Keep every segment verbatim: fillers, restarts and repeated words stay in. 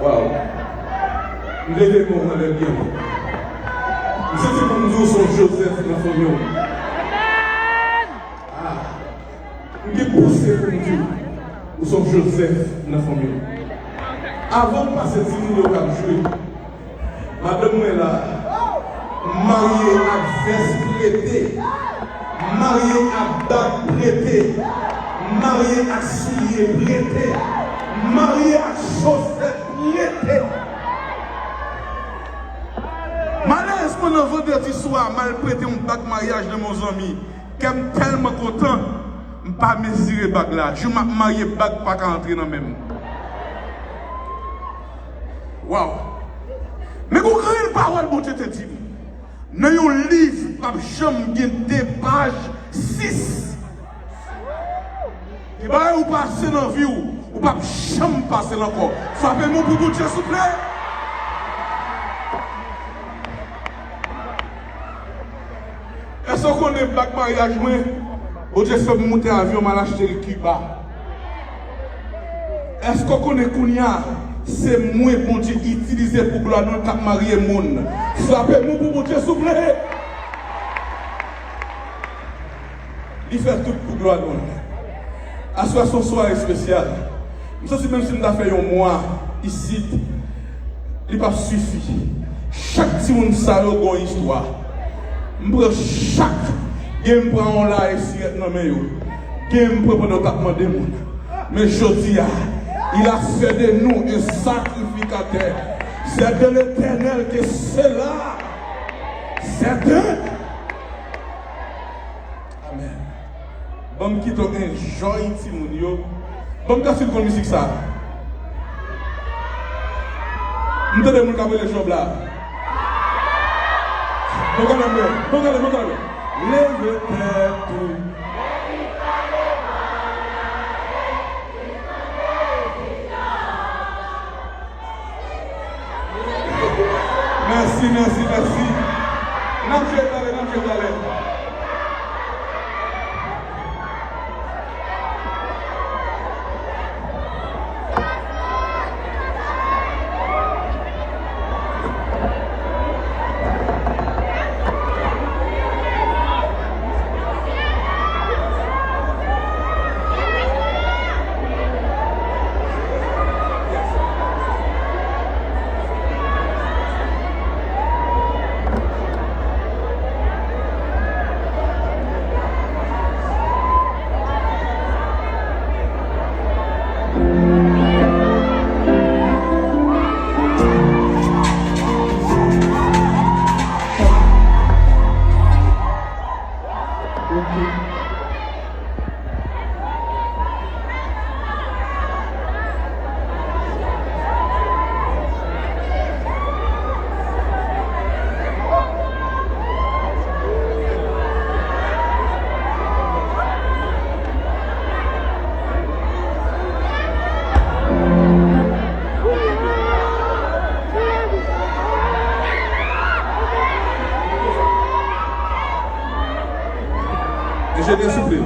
Waw. M leve men w anlè byen wo. M santi pou m di w se yon Jozèf nan fanmi w. Ah. M gen pouse pou m di w, ou se yon Jozèf nan fanmi w. Avan w pase timoun yo k ap jwe, madanm mwen la, marye ak vès prete, marye ak bag prete, marye ak soulye prete, marye ak chosèt prete. Malerezman, nan vandredi swa, m al prete yon bag maryaj nan men yon zanmi. Kè m tèlman kontan, m pa mezire bag la. Jou m ap marye, bag pa ka antre nan men m. Waw! Men gon grenn pawòl Bondye te di m. Nan yon liv, p ap janm gen de paj sis. Gen bagay ou pase nan vi w, ou p ap janm pase l ankò. Frape men w pou Bondye, souple. Èske w konnen bag maryaj mwen, Bondye fè m moute avyon, m al achte l Kiba? Èske w konnen kounye a, se mwen Bondye itilize pou glwa nou k ap marye moun? Frape men w pou Bondye, souple. Li fè tout pou glwa nou. Aswè se yon sware espesyal. M santi menm si m ta fè yon mwa isit, li p ap sifi. Chak timoun sa yo gen yon istwa. M pran chak, gen m pran yon lare sirèt nan men yo. Gen m pran pandan yo t ap mande moun. Men jodi a, il a fait de nous un sacrificateur. C'est de l'Éternel que cela. C'est de Amèn. Ban m kite w enjoy timoun yo. Ban m gade si l konn mizik sa. M tande moun k ap rele Jòb la. Bon gade mwen, bon gade, bon gade. Leve tèt ou. Mèsi, mèsi, mèsi. N ap jwe talè, n ap jwe talè. Enjenyè, souple.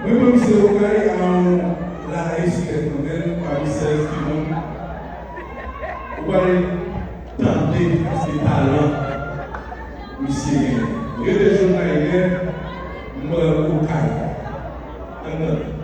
Mwen, mwen, misye Okay, um, la respè kanmenm, pami sèz timoun. Ou pral tande, paske talan misye genyen. Rete jwenn la, mwen, Okay. Ann tande.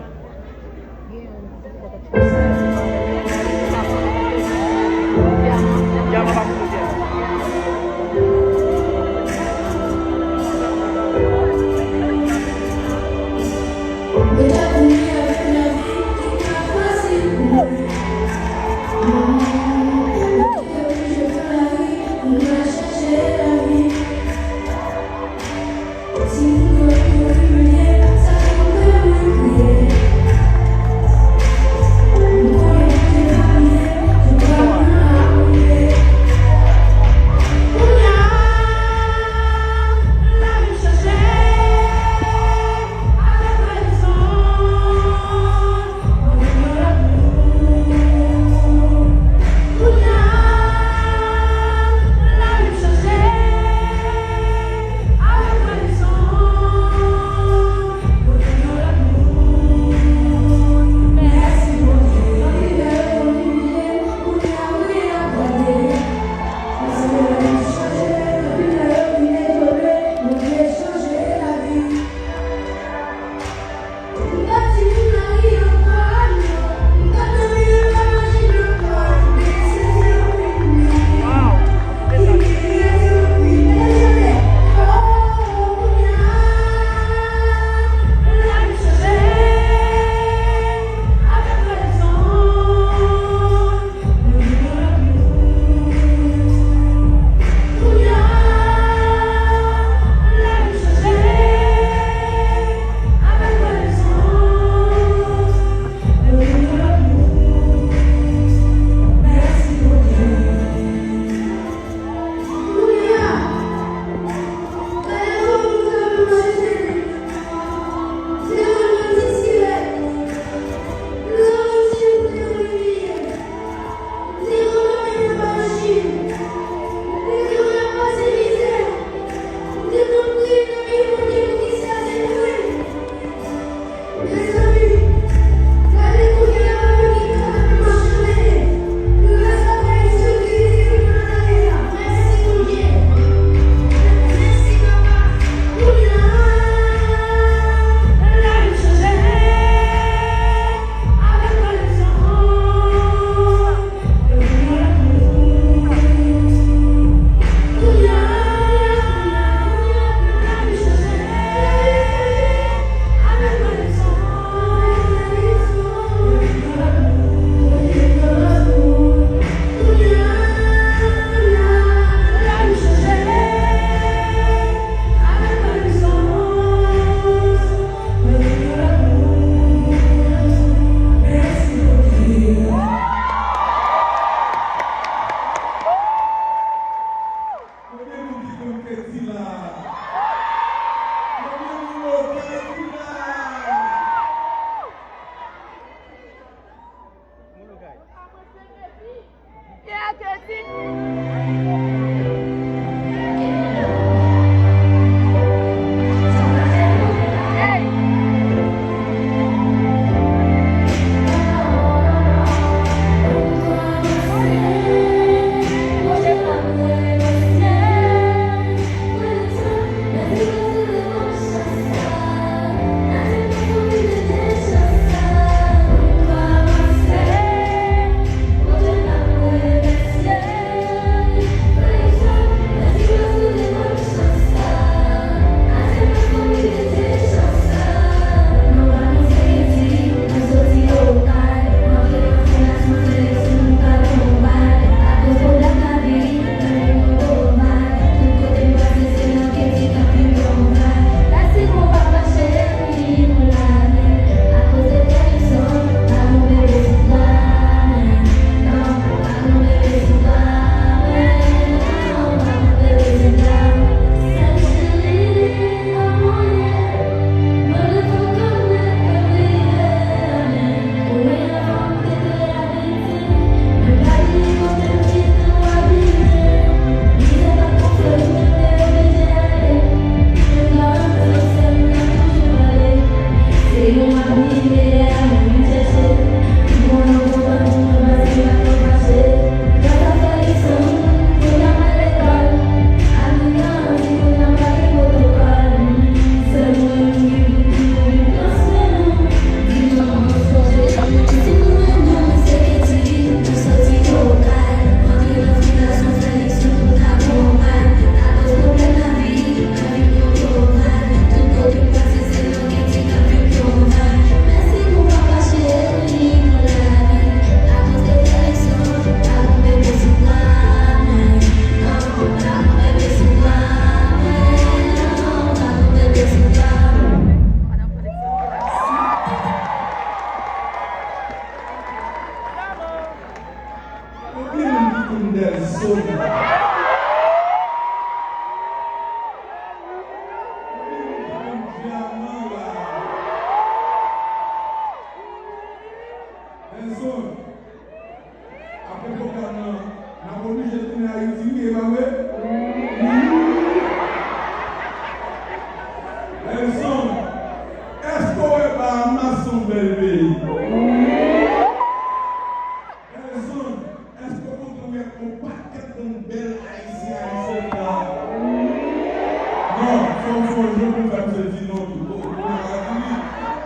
Fò jan pou fè misye di non tou.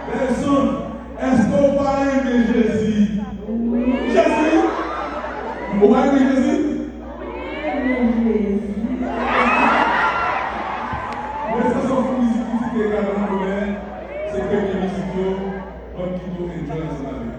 Pèsonn, èske w pa renmen Jezi? Jezi? Ou pa renmen Jezi? Mwen se son fou mizik ki site gade nan domèn, se premye mizik yo, ban m kite w enjoy ansanm avèk yo.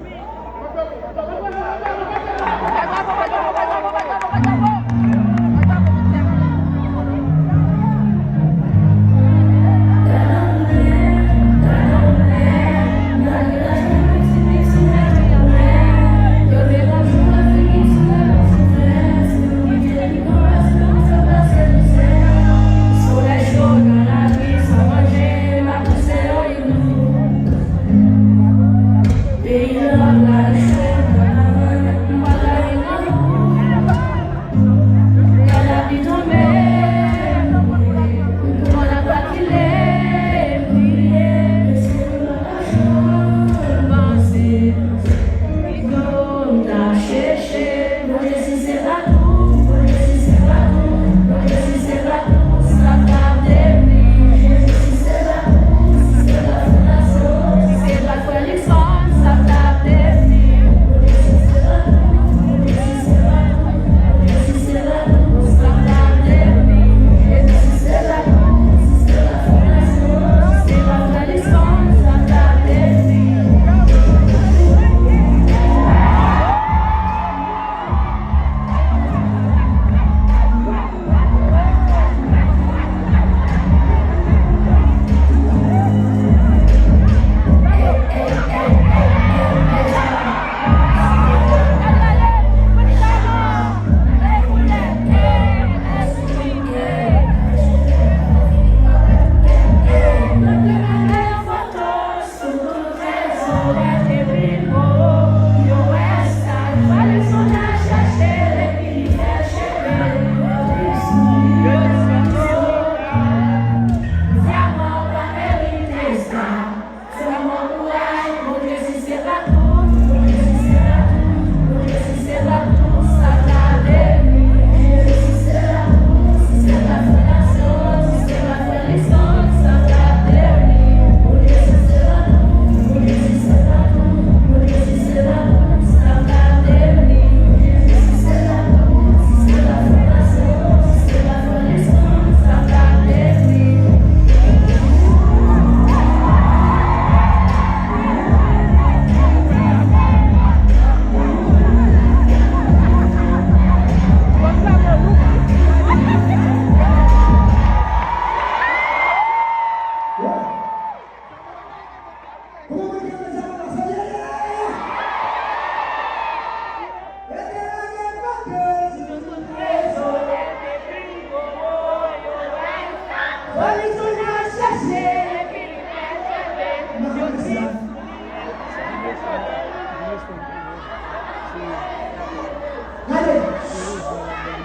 Gade,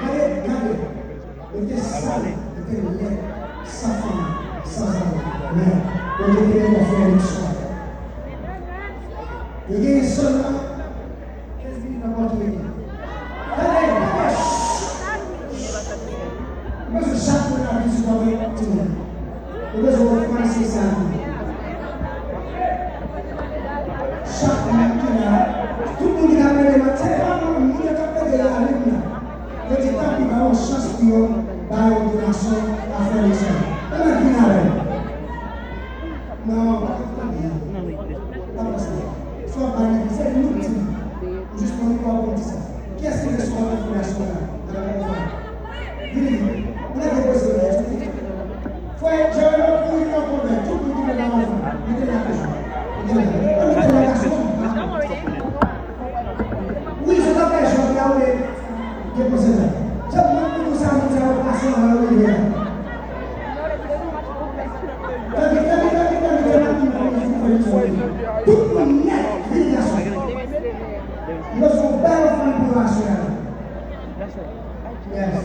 gade, gade. Yo te sal, yo te lèd, san fanmi, san zanmi. Men, Bondye te renmen frè Erickson. Yo genyen sèlman kenz minit nan pòt yo ye. Gade, gade, shh, shh. Mwen bezwen chak moun la vin sou kò timoun. Ou bezwen wè kòman se sa tou. Chak moun ki la, tout moun ki t ap plede mande, se pa moun, moun yo k ap plede lalim nan. Yo di, tanpri, ba yo yon chans pou yo ba yon donasyon a frè Nelson. Ann vin avè l. Non, pa t ap tande. Pa panse. Swa w pa neglize, nou di. Ou jis pran mikwo a pou w di sa. Kiyès ki vle sipòte fondasyon an? Leve men w. Vini, vini. Mwen ap depoze w la, tou. Frè Jerome, ou vin nan konvèt. Tout moun ki vle nan konvèt. Mete men toujou. Mete men. Mete men, gason. Wi, se sa fè jòb la, ou vle depoze men. Se mwen ki pou sa, moun sa yo pase anvan yo rive la. Tande, tande, tande, tande, tande, tande, tande, tande, tande. Tout moun nèt, vini gason. Nou bezwen yon bèl ofrann pou yo aswè a. Yes.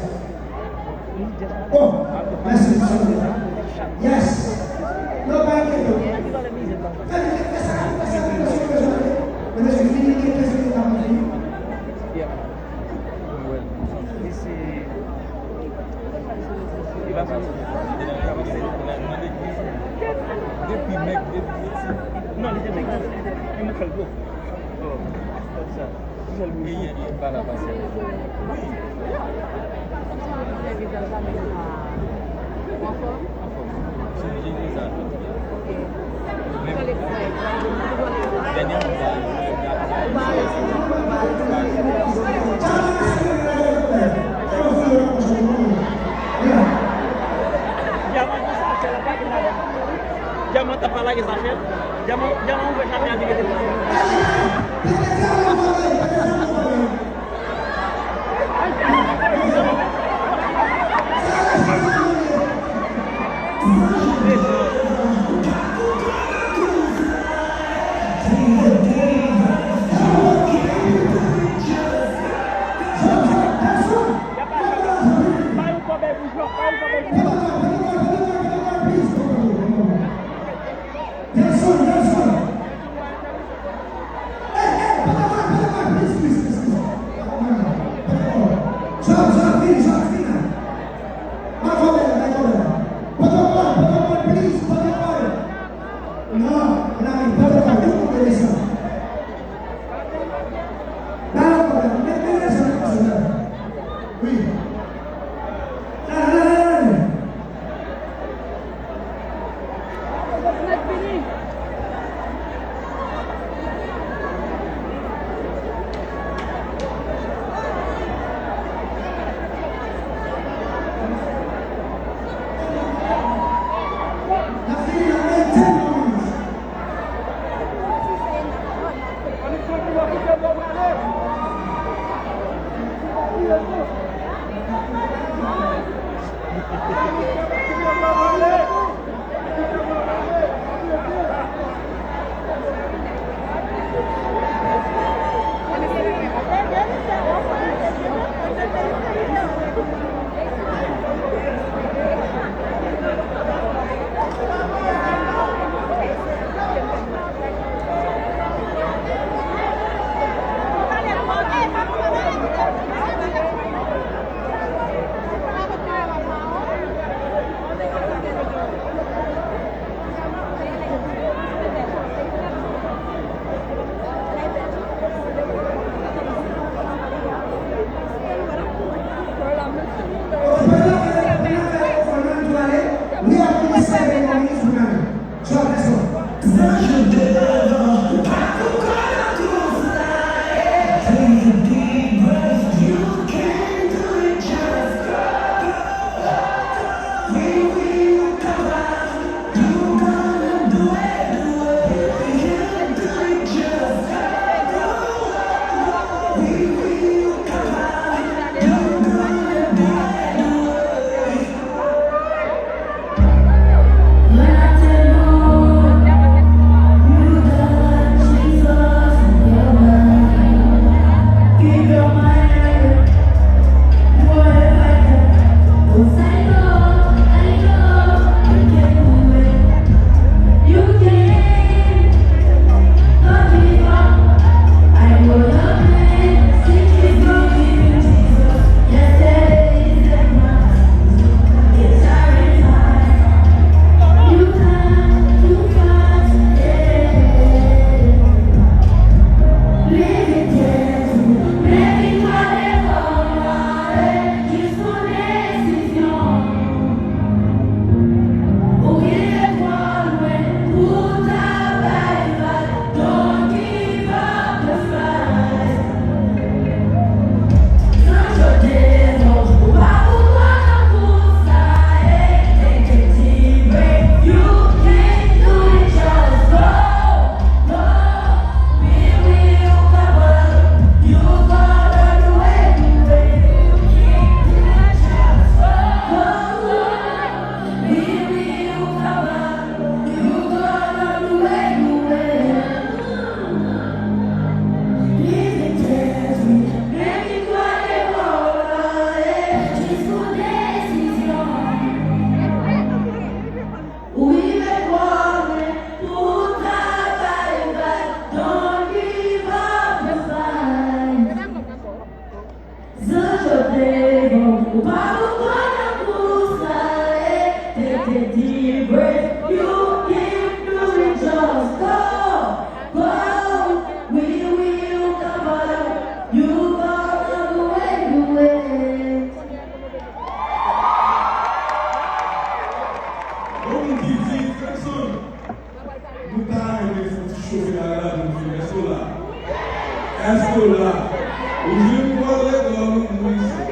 Oh, mèsi, mèsi. Yes. Non, pa enkyete w. Fè, fè, fè sa, fè sa, fè sa, fè sa. Mesye, fini, gen kenz minit apre fini. Li se, li pa soti. Nèg de pitit. Non, li te nèg. Li mwen fè l gwo. Oh, konsa. Li fè l gwo. E, e, e, pa la, pa sèl. Wi. Anfòm? Anfòm. Sou vye vizaj. Ok. Dènye anba. Dyaman t ap pale ak Zafèm. Dyaman, Dyaman ouvè chape a, li mete pou Nelson, Nelson. Hey, hey, pataman, pataman, please, please, please, please. Pataman, pataman. Jòf, Jòf, vini, Jòf, vini la. Bay kòb la, bay kòb la. Pataman, pataman, please, pataman. Non, non, pataman, tout moun te desann. Bay kòb la, men, men Nelson, men Nelson. Wi. La, la, la, la, la. Yon moun ki di, Fredson, nou ta renmen fè yon ti chofe bagay la pou nou fini. Èske w la? Èske w la? Ou jwenn pwòl règòl ou moun isit.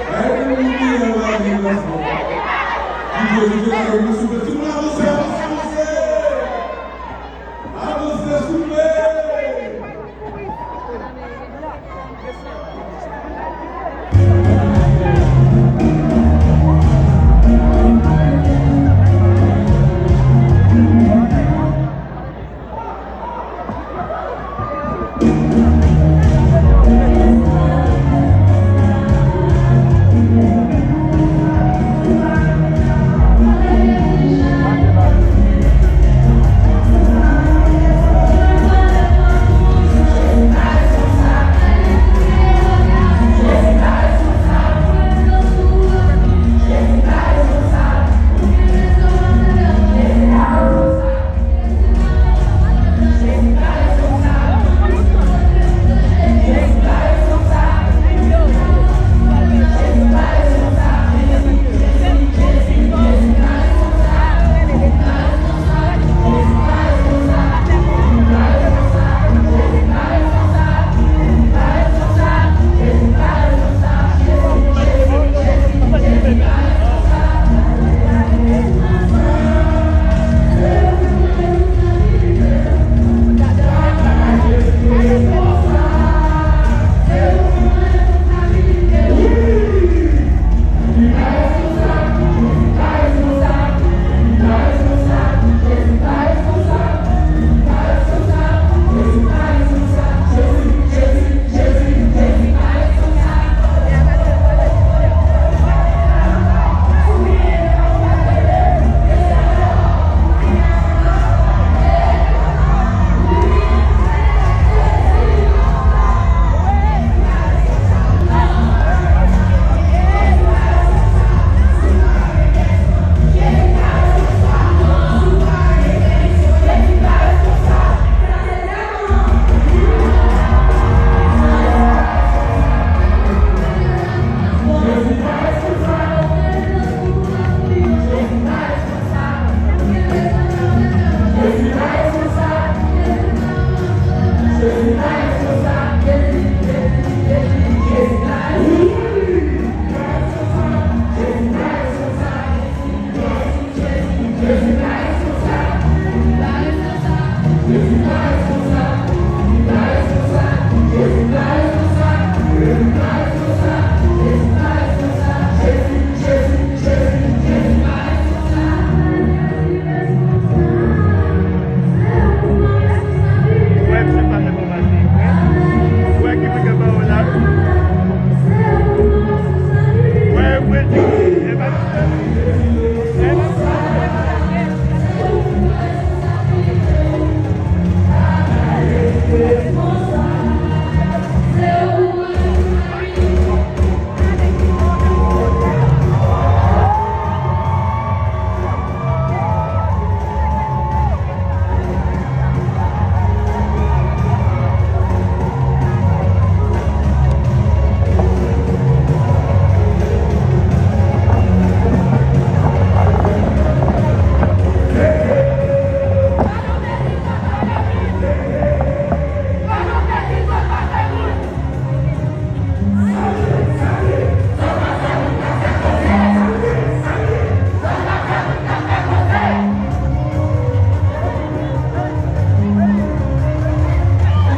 Bay pou moun ki an bagay nan fò. Di Dye, di Dye, ta renmen souple. Tout moun avanse, avanse, avanse! Avanse, souple!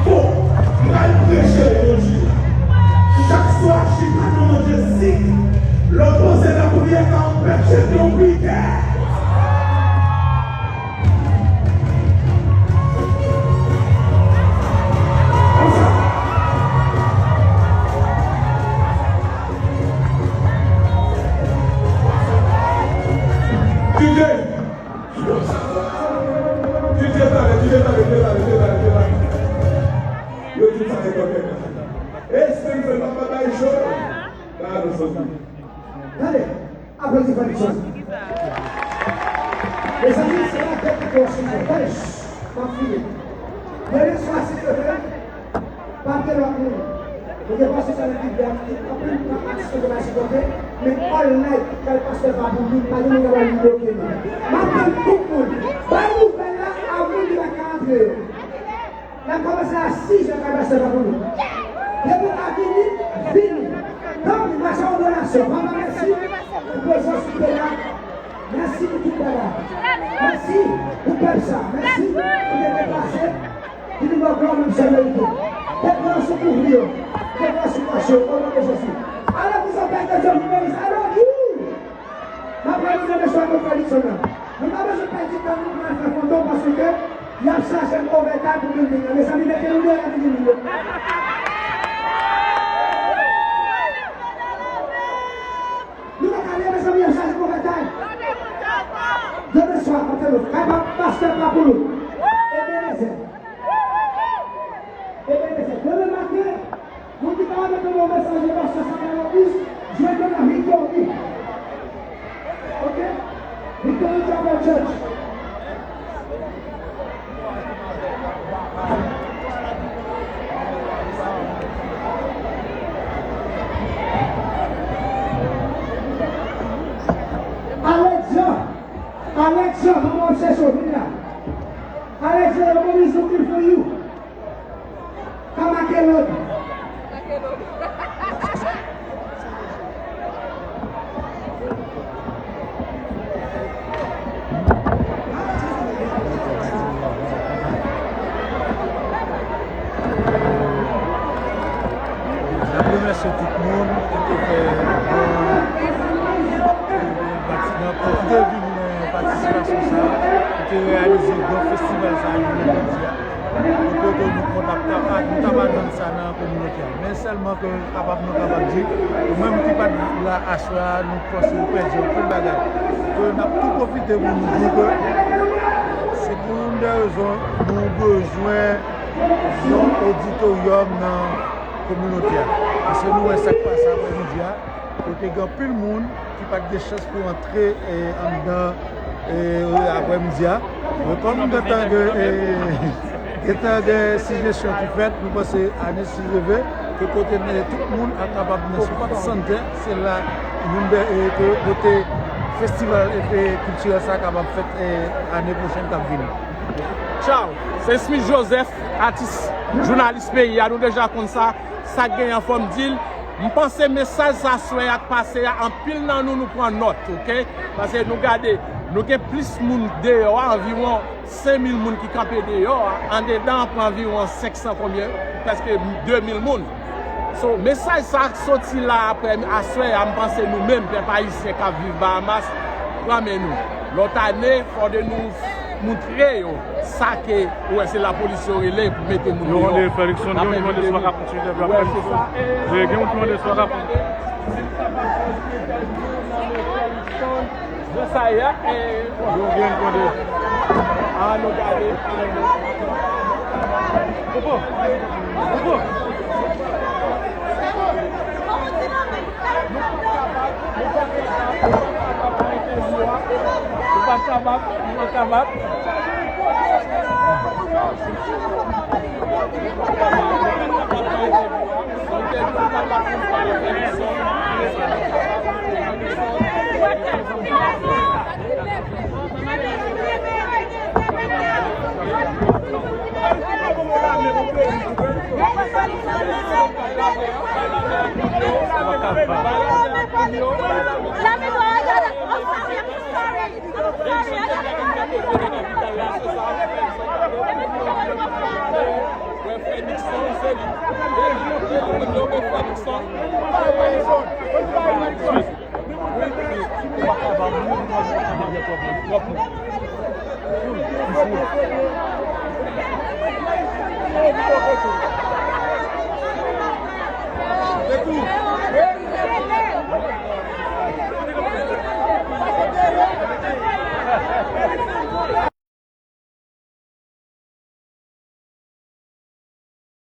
Bon, m pral preche levanjil la. Chak swa, chita nan Majestic, lè w poze lapriyè, ka anpeche yon priyè. Yo di sa se kòkèt la. E Spencer pa pa bay cho. Gade sa. Tande, aplodi Fredson. Mezanmi, se la tèt ki pran sou mwen. Tande, m ap fini. Demen swa, silvouplè, pa gen lòt moun. Mwen gen pastè sa nan Bib la ki anpil tan atis yo te bay sipòte, men all night, kay pastè pa pou moun, pa gen moun k ap al bloke nou. M ap tann tout moun. Bay nouvèl la a moun ki pa ka antre yo. N ap kòmanse a sis zè, kay pastè pa pou nou. Depi w ka vini, vini. Tanpri, mache an donasyon. Papa, mèsi pou prezans ou te la. Mèsi pou tout bagay. Mèsi pou pèp sa. Mèsi pou te deplase. Ki nou ba glwa menm sa merite. Delivrans ou kouvri yo. Delivrans ou kache yo. O non de Jezi. Alò, pou sa pèp de Dye, nou beni. Alò, you! M ap pale nan mesaj kontradiksyon nan. Nou pa bezwen pèdi tan nou pou n al fè foto paske y ap chaje m overtime pou building nan. Mezanmi, mete nou deyò nan building yo. Nou pa ka ale, mezanmi, y ap chaje m overtime. Demen swa, kote nou? Kay pa pastè pa pou nou. Ebenezè. Ebenezè. Demen maten, moun ki ta renmen tande yon mesaj de pastè Samuel Auguste, jwenn mwen nan Victory. Ok? Victory Chapel Church. Alexa, Alexa, manman w chèche w, vin la. Alexa, your mom is looking for you. Ka make lòd. N ap remèsye tout moun ki te fè bon pati-, nan, ki te vini nan patisipasyon sa a, ki te reyalize gran festival sa a jounen jodi a. Kote ke nou konn ap, ap, nou t ap atann sa nan kominote a. Men sèlman ke kapab, nou kapab di, nou menm ki pa t la aswè a, nou panse nou pèdi anpil bagay. Ke n ap tou pwofite pou nou di ke se pou youn dè rezon nou bezwen yon oditoryòm nan kominote a. Paske nou wè sa k pase aprèmidi a, kote gen anpil moun ki pa t gen chans pou antre, eh, anndan, eh, aprèmidi a. Men kòm gentan gen, eh, gentan gen sijesyon ki fèt, nou panse ane si Dye vle, ke kote n, tout moun a kapab nan Sport Center, se la youn dè, eh, ke kote festival, eh, kiltirèl sa a kapab fèt, eh, ane pwochèn k ap vini. Tchaw, se Smith Joseph, atis, jounalis peyi a, nou deja konn sa, sa k genyen fò m di l. M panse mesaj sa swè a k pase a, anpil nan nou, nou pran nòt, ok? Paske nou gade, nou gen plis moun deyò a, anviwon senk mil moun ki kanpe deyò a, andedan an pran anviwon senk san konbyen, prèske de mil moun. So, mesaj sa k soti la aprè aswè a, m panse nou menm, pèp ayisyen k ap viv Bahamas, pran men nou. Lòt ane, fò de nou moutre yo sa ke, ou wè, se lapolis yo rele pou mete moun deyò. Yo rele Fredrickson, gen yon moun ki mande si w pa ka kontinye entèvyou ak Fredrickson. Gen yon moun ki mande si w pa ka. Jan sa ye a, e, yo gen kote. An nou gade. Popo. Popo. Nou pa kapab, nou pa kapab, nou pa kapab.